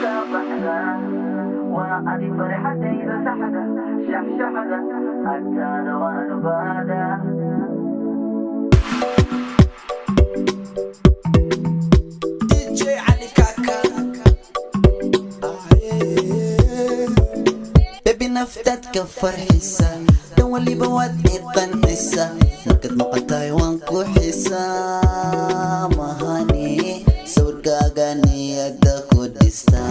Kaa baxdaa, waa adi farxadayda saxda, shaxshaxda, agtaada waanu baadaa. DJ Ali Kaka. Baby, naftaad ka farxisa, dhan waliba waad i qancisa. Markaad maqantahay waan ku xisaa, mahani sawirkaaga niyada ku dhista.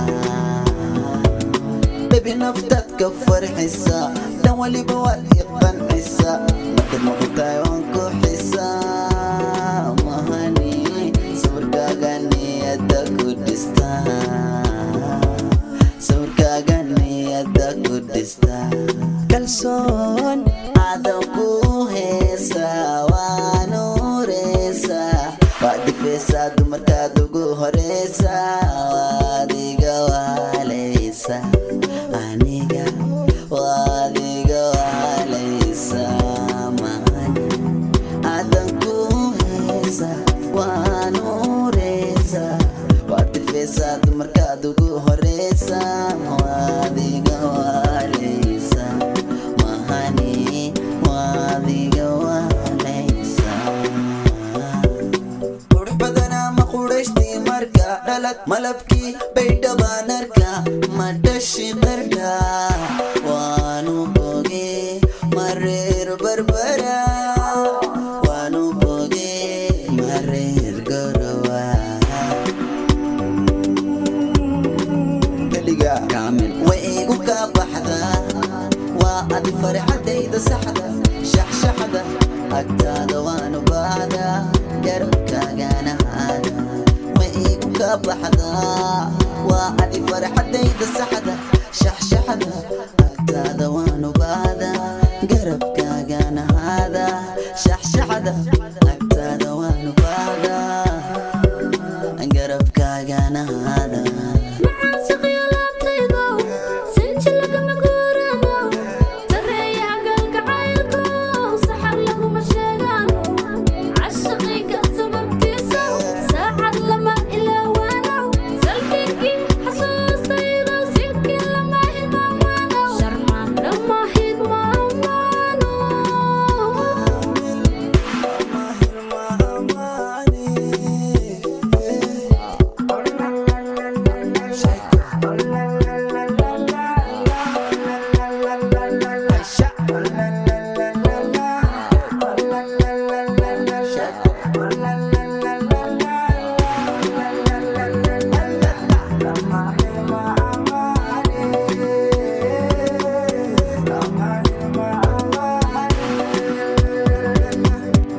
Baby, naftaad ka farxisa, dhan waliba waad i qancisa. Markaad maqantahay waan ku xisaa, mahani sawirkaaga niyada ku dhista, sawirkaaga niyada ku dhista. Kalsoon aadan ku heesaa, waa nuureysaa, waa difeysaa, dumarkaad ugu horeysaa, waad iga waaleysaa aniga, waad iga waaleysaa. Mahani aadan ku heesaa, waa nuureysaa, waad difeysaa, dumarkaad ugu horeysaa, waad iga waaleysaa, mahani waad iga waaleysaa. Qurux badanaa, ma qurashtii marka dhalad, malabkii baydhabaan arka, ma dhashi qardha, waanu boge mareer Barbara, waanu boge mareer Gorowa. Kaliga. Kaamil way igu kaa baxdaa, waa adi farxadayda saxda, shaxshaxda, agtaada waanu baahdaa, garabkaagana haada. Way igu kaa baxdaa, waa adi farxadayda saxda, shaxshaxda, agtaada waanu baahdaa, garabkaagana haada. Shaxshaxda, agtaada waanu baahdaa, garabkaagana haada. Maxaan saqiyo laabtaydo, sinji lagama guurano, sareeyaha galgacaylko, saxar laguma sheegaano, cashaqiga sababtiisa saacad lama ilaawaano, salbigii xasuustaydo, sikii lama hilmaamaano, sharma lama hilmaamaano.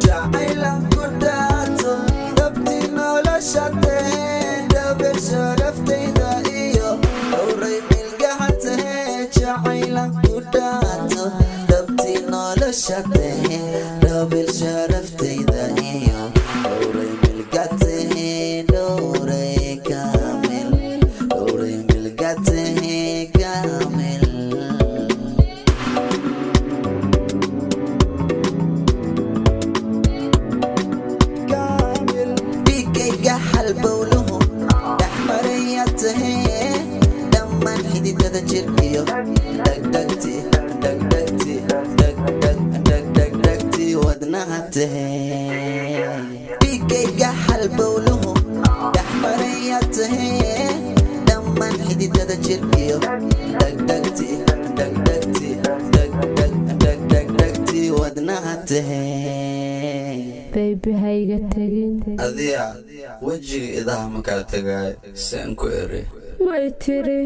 Jacaylan ku dhaato, dhabti nolosha tahee, dhabe sharaftayda iyo dhowray milgaha tahee. Jacaylan ku dhaato, dhabti nolosha tahee, dhabil sharaftayda iyo dhowray milga tahee, dhowray kaamil, dhowray milga tahee, kaamil. Dhiigayga halbowluhu dhexmaraya tahee, dhammaan xididada jirkiyo dhagdhagti dhagdhagti dhagdhag dhagdhagdhagti wadnaha tahee. Dhiigayga halbowluhu dhexmaraya tahee, dhammaan xididada jirkiyo dhagdhagti dhagdhagti dhagdhag dhagdhagdhagti wadnaha tahee. Baby, hayga tegin. Adiga wejiga idaha makaa tagaay, seen ku eri. May tiri.